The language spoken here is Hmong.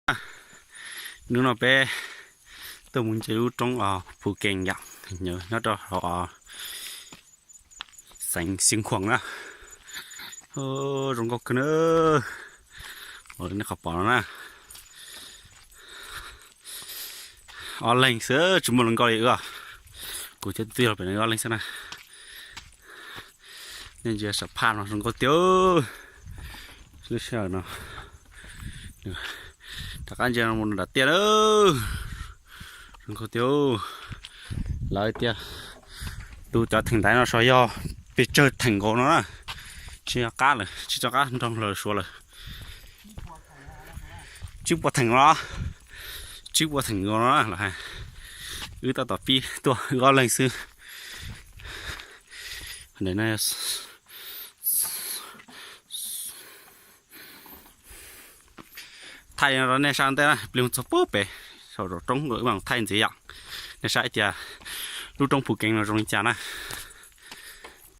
Hnub no peb tuaj mus nce lub roob Phu Kees yom, nyob rau hauv xeev Xeev Khuam na. Zoo nkauj kawg na. Ua li nej qhov pom no na. Ob leeg xwb, tsis muaj hluas nkauj li wb. Kuv thiab tij laug pem no ob leeg xwb na. Nej ntsia saum phaj no zoo nkauj tiag. Lub sij hawm no rov qab ntsia mus nram tiaj lawm. Zoo nkauj tiag. Lawv tias tus cov theem ntaiv no so yog pes tsawg theem nkaus no na. Tsis yog qab lawm, tsis tau qab nrog lawv suav lawm. Tsib puas theem no, tsib puas theem nkaus no na los hais. Wb tab tom pib tuaj wb ob leeg xwb. Thaij no rau nej saib ntej na, plig mus txog puag pem saum roob wb mam thaij ntxiv yom. Nej saib tias lub roob Phu Kees no zoo li cas na.